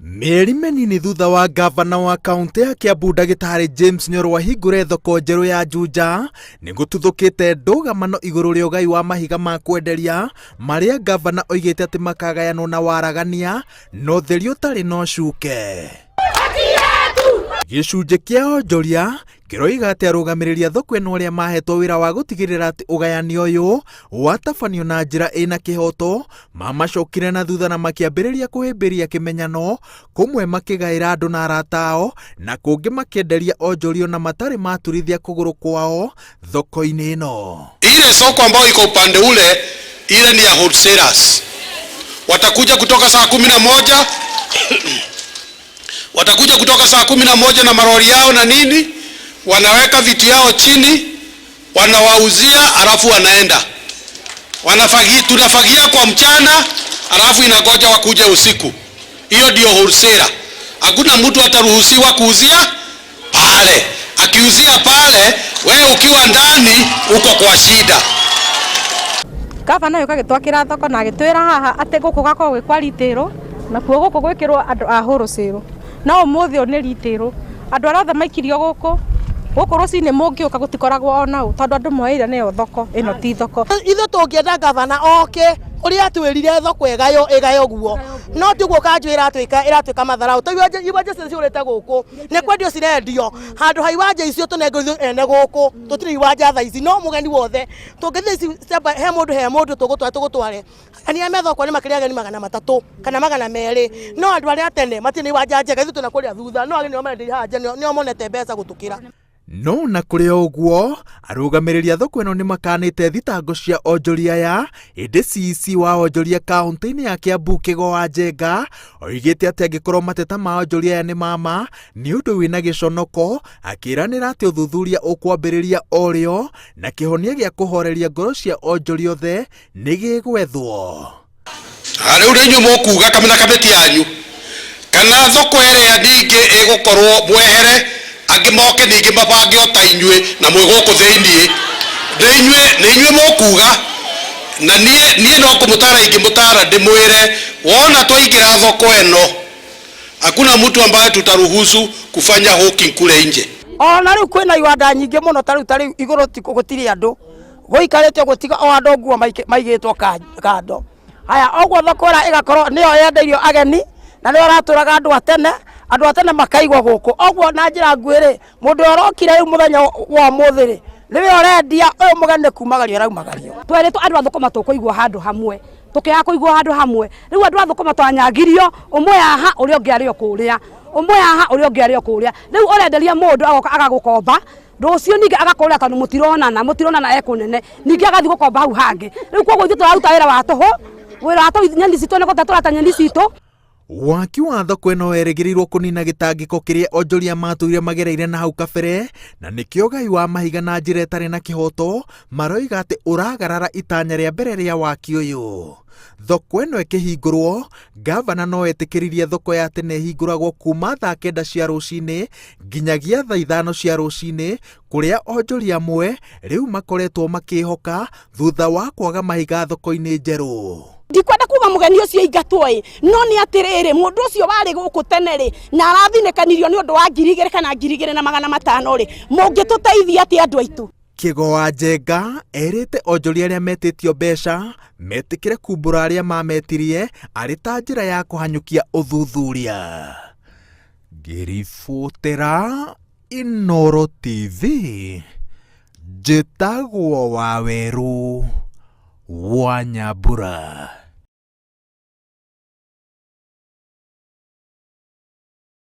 Mĩeri mĩnini thutha wa ngavana wa kaũntĩ ya Kiambu ndagĩtarĩ James Nyoro ahingũre thoko njerũ ya Juja, nĩ gũtuthũkĩte ndũgamano igũrũ rĩa ũgai wa mahiga ma kwenderia marĩa ngavana oigĩte atĩ makagayanwo na waragania na ũtheri ũtarĩ na ũcuke. Gĩcunjĩ kĩa onjoria kĩroiga atĩ arũgamĩrĩri a thoko ĩno arĩa mahetwo wĩra wa gũtigĩrĩra atĩ ũgayani ũyũ watabanio na njĩra ĩna kĩhoto mamacokire na thutha na makĩambĩrĩria kũhĩmbĩria kĩmenyano, kũmwe makĩgaĩra andũ na arata ao na kũngĩ makĩenderia onjoria ona matarĩ maturithia kũgũrũ kwao thoko-inĩ ĩno. Ile soko ambayo iko upande ule, ile ni ya wholesalers. Watakuja kutoka saa 11 watakuja kutoka saa 11 na maroli yao na nini, wanaweka vitu yao chini, wanawauzia, alafu wanaenda wanafagia, tunafagia kwa mchana, alafu inangoja wakuje usiku. Hiyo ndio wholesaler. Hakuna mtu ataruhusiwa kuuzia pale. Akiuzia pale, wewe ukiwa ndani uko kwa shida. Gavana ũyũ gagĩtwakĩra thoko na agĩtwĩra haha atĩ gũkũ gakoragwo gwĩ kwa retail nakuo gũkũ gwĩkĩrwo andũ a wholesale. No ũmũthĩ ũyũ nĩ retail. Andũ arĩa othe maikirio gũkũ, gũkũ rũcinĩ mũngĩũka gũtikoragwo ona ũ tondũ andũ moeire nĩyo thoko, ĩno ti thoko. Ithuĩ tũngĩenda gavana oke ũrĩa atwĩrire thoko ĩgayo ĩgayo guo, no tiguo kanjũ ĩratwĩka ĩratwĩka matharau. Ta iwanja iwanja ciothe ciũrĩte gũkũ nĩ kwendio cirendio, handũ ha iwanja icio tũnengerwo ithuĩ ene gũkũ, tũtirĩ iwanja thaa ici, no mũgeni wothe tũngĩthiĩ ici step he mũndũ he mũndũ tũgũtware tũgũtware ageni arĩa me thoko nĩ makĩrĩ ageni 300 kana 200, no andũ arĩa a tene matirĩ na iwanja njega, ithuĩ twĩna kũrĩa thutha, no ageni nĩo marenderia haha nja, nĩo monete mbeca gũtũkĩra. No na kũrĩ o ũguo, arũgamĩrĩri a thoko ĩno nĩ makanĩte thitango cia onjoria aya, ĩndĩ CEC wa onjoria kaũntĩ-inĩ ya Kiambu Kĩgo wa Njenga oigĩte atĩ angĩkorwo mateta ma onjoria aya nĩ ma ma, nĩ ũndũ wĩna gĩconoko, akĩranĩra atĩ ũthuthuria ũkwambĩrĩria o rĩo na kĩhonia gĩa kũhoreria ngoro cia onjoria othe nĩ gĩgwethwo. Rĩu nĩ inyuĩ mũkuga na kamĩtĩ yanyu kana thoko ĩrĩa ningĩ ĩgũkorwo mwehere angĩ moke ningĩ mabange o ta inyuĩ na mwĩ gũkũ thĩiniĩ. Nĩ inyuĩ, nĩ inyuĩ mũkuga na niĩ, niĩ no kũmũtara ingĩmũtara ndĩmwĩre wona twaingĩra thoko ĩno hakuna mtu ambaye tutaruhusu kufanya hawking kule nje. Ona rĩu kwĩna iwanda nyingĩ mũno ta rĩu ta rĩu igũrũ gũtirĩ andũ gũikarĩte gũtiga o andũ nguo maigĩtwo kando. Haya, ũguo thoko ĩrĩa ĩgakorwo nĩyo yendeirio ageni na nĩyo ĩratũraga andũ a tene, andũ a tene makaigwo gũkũ. Ũguo na njĩra nguhĩ rĩ, mũndũ ũrĩa ũrokire rĩu mũthenya wa ũmũthĩ rĩ, nĩwe ũrendia, ũyũ mũgeni nĩ kumagario araumagario. Twerĩtwo andũ a thũkũma tũkũigwo handũ hamwe, tũkĩaga kũigwo handũ hamwe. Rĩu andũ a thũkũma twanyangirio, ũmwe haha ũrĩa ũngĩ arĩ o kũrĩa, ũmwe haha ũrĩa ũngĩ arĩ o kũrĩa. Rĩu ũrenderia mũndũ agoka agagũkomba, rũciũ ningĩ agakũrĩra tondũ mũtironana, mũtironana e kũnene, ningĩ agathiĩ gũkomba hau hangĩ. Rĩu koguo ithuĩ tũraruta wĩra wa tũhũ, wĩra wa tũhũ, nyeni citũ nĩ gũte tũrate nyeni citũ. Waki wa thoko ĩno werĩgĩrĩirwo kũnina gĩtangĩko kĩrĩa onjoria matũire magereire na hau kabere, na nĩkĩo ũgai wa mahiga na njĩra ĩtarĩ na kĩhoto maroiga atĩ ũragarara itanya rĩa mbere rĩa waki ũyũ. Thoko ĩno ĩkĩhingũrwo, ngavana no etĩkĩririe thoko ya tene ĩhingũragwo kuma thaa 9 cia rũcinĩ nginyagia thaa 5 cia rũcinĩ, kũrĩa onjoria amwe rĩu makoretwo makĩhoka thutha wa kwaga mahiga thoko-inĩ njerũ. Ndikwenda kuga mũgeni ũcio aingatwo ĩ, no nĩ atĩrĩrĩ, mũndũ ũcio warĩ gũkũ tene rĩ, na arathinĩkanirio nĩ ũndũ wa 2000 kana 2500 rĩ, mũngĩtũteithia atĩa andũ aitũ? Kĩgo wa Njenga erĩte onjoria arĩa metĩtio mbeca metĩkĩre kumbũra arĩa mametirie arĩ ta njĩra ya kũhanyũkia ũthuthuria. Ngĩribotera Inooro TV, njĩtagwo Wawerũ wa Nyambura.